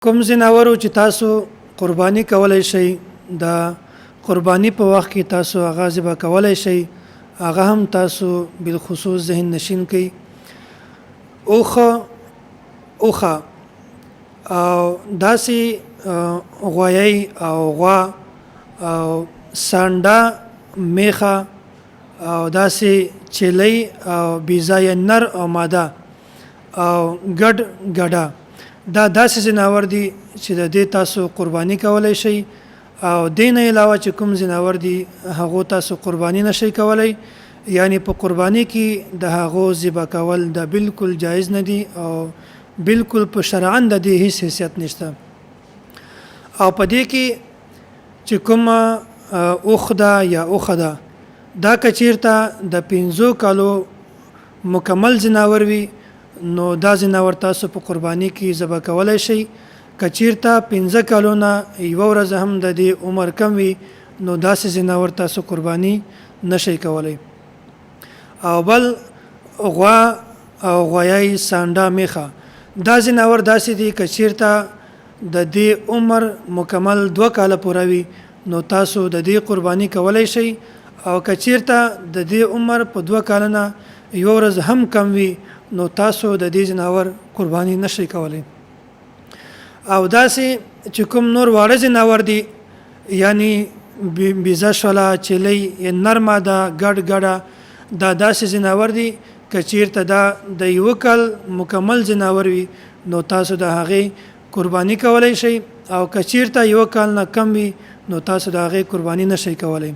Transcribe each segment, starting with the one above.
کوم ځناورو چې تاسو قرباني کولای شئ، د قرباني په وخت کې تاسو هغه ذبح کولای شئ، هغه هم تاسو بالخصوص ذهن نشین کړئ. اوښه، اوښه او داسې غویی او غوا او سانډه، میخه او داسې چیلۍ او بیځایه نر او ماده او ګډ ګډه، دا داسې ځناور دي چې د دې تاسو قرباني کولای شئ، او دې نه علاوه چې کوم ځناور دي هغو تاسو قرباني نشئ کولای، یعنی په قرباني کې د هغو ذبح کول دا بالکل جایز نه دي او بالکل په شرعاً د دې هیڅ حیثیت نشته. او په دې کې چې کومه اوښ ده یا اوښه ده، دا که چیرته د 5 کالو مکمل ځناور وي نو دا ځناور تاسو په قرباني کې ذبح کولای شئ. که چیرته 5 کالو نه یوه ورځ هم د دې عمر کم وي نو داسې ځناور تاسو قرباني نشئ کولی. او بل غوا او غویی، سانډه، میخه، دا ځناور داسې دي که چیرته د دې عمر مکمل 2 کاله پوره وي نو تاسو د دې قرباني کولی شئ، او که چیرته د دې عمر په 2 کاله نه یوه ورځ هم کم وي نو تاسو د دې ځناور قرباني نشئ کولی. او داسې چې کوم نور واړه ځناور دي، یعنی بیزه شوله، چیلۍ، نرمه ده، ګډ ګډه، دا داسې ځناور دي که چیرته دا د یوه کال مکمل ځناور وي نو تاسو د هغې قرباني کولی شئ، او که چیرته یو کال نه کم وي نو تاسو د هغې قرباني نشئ کولی.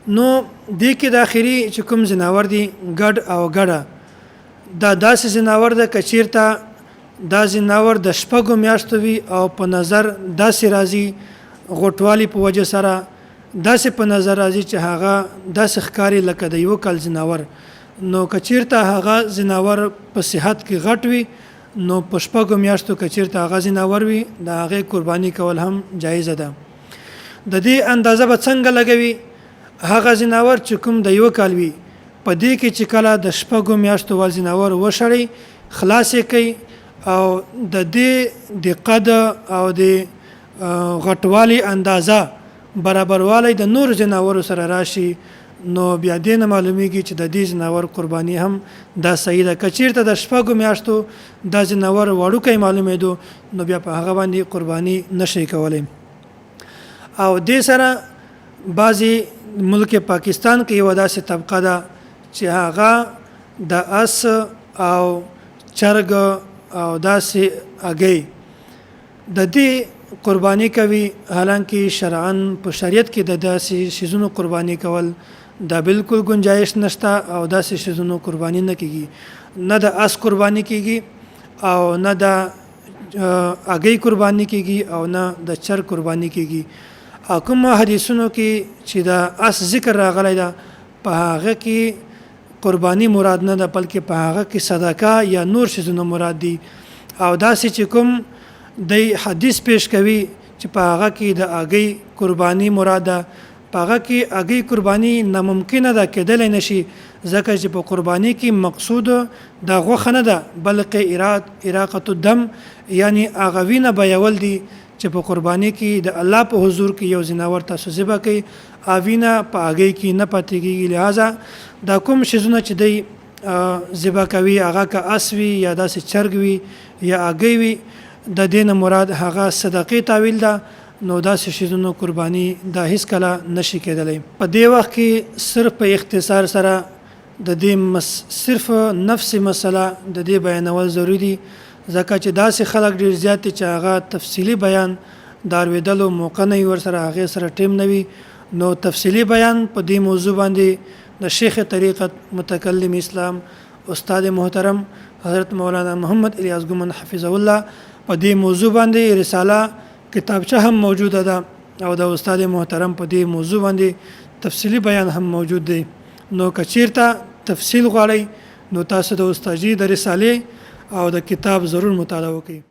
نو دې کې د اخري چې کوم ځناور دي ګډ او ګډه، دا داسې ځناور ده که چیرته دا ځناور د 6 میاشتو وي او په نظر داسې راځي غوټوالي په وجه سره داسې په نظر راځي چې هغه داسې ښکاري لکه د یو کال ځناور، نو که چیرته هغه ځناور په صحت کې غټ وي نو په 6 میاشتو که چیرته هغه ځناور وي د هغې قرباني کول هم جایزه ده. د دې اندازه به څنګه لګوي؟ هغه ځناور چې کوم د یو کال وي په دې کې چې کله د 6 میاشتو وال ځناور وشړئ، خلاص یې کړئ، او د دې د قد او د غټوالي اندازه برابروالی د نورو ځناورو سره راشي نو بیا دې نه معلومیږي چې د دې ځناور قرباني هم دا صحیح ده. که چیرته د 6 میاشتو دا ځناور وړوکی معلومېدو نو بیا په هغه باندې قرباني نشئ کولی. او دې سره بعضې ملک پاکستان کې یوه داسې طبقه ده چې هغه د اس او چرګ او داسې هګۍ د دې قرباني کوي، حالانکه شرعاً په شریعت کې د داسې شیزونو قرباني کول دا بالکل گنجایش نشته او داسې شیزونو قرباني نه کیږي. نه د اس قرباني کیږي او نه د هګۍ قرباني کیږي او نه د چرګ قرباني کیږي. او کوم حدیثونو کې چې د اس ذکر راغلی ده په هغه کې قرباني مراد نه ده، بلکې په هغه کې صدقه یا نور شیزونه مراد دي. او داسې چې کوم دی حدیث پیش کوي چې په هغه کې د هګۍ قرباني مراد ده، په هغه کې هګۍ قرباني ناممکنه ده، کېدلی نه شي، ځکه چې په قرباني کې مقصود دا غوښه نه ده، بلکې اراقة الدم، یعنی هغه وینه بیول دي چې په قرباني کې د الله په حضور کې یو ځناور تاسو ذبح کړئ، هغه وینه په هګۍ کې نه پاتې کېږي. لهذا دا کوم شیزونه چې دی ذبح کوي، هغه که اس وي یا داسې چرګ وي یا هګۍ وي، د دې نه مراد هغه صدقې تاویل ده، نو داسې شیزونو قرباني دا هیڅکله نشي کېدلی. په دې وخت کې صرف په اختصار سره د دې صرف نفس مسله د دې بیانول ضروري دي، ځکه چې داسې خلک ډېر زیات دي چې هغه تفصیلي بیان د اورېدلو موقع نه وي ورسره، هغې سره ټیم نه وي. نو تفصیلي بیان په دې موضوع باندې د شیخ طریقت متکلم اسلام استاد محترم حضرت مولانا محمد الیاس ګمن حفظه الله په دې موضوع باندې رساله کتابچه هم موجوده ده، او د استاد محترم په دې موضوع باندې تفصیلي بیان هم موجود دی. نو که چیرته تفصیل غواړئ نو تاسو د استادجي د رسالې او د کتاب ضرور مطالعه وکړئ.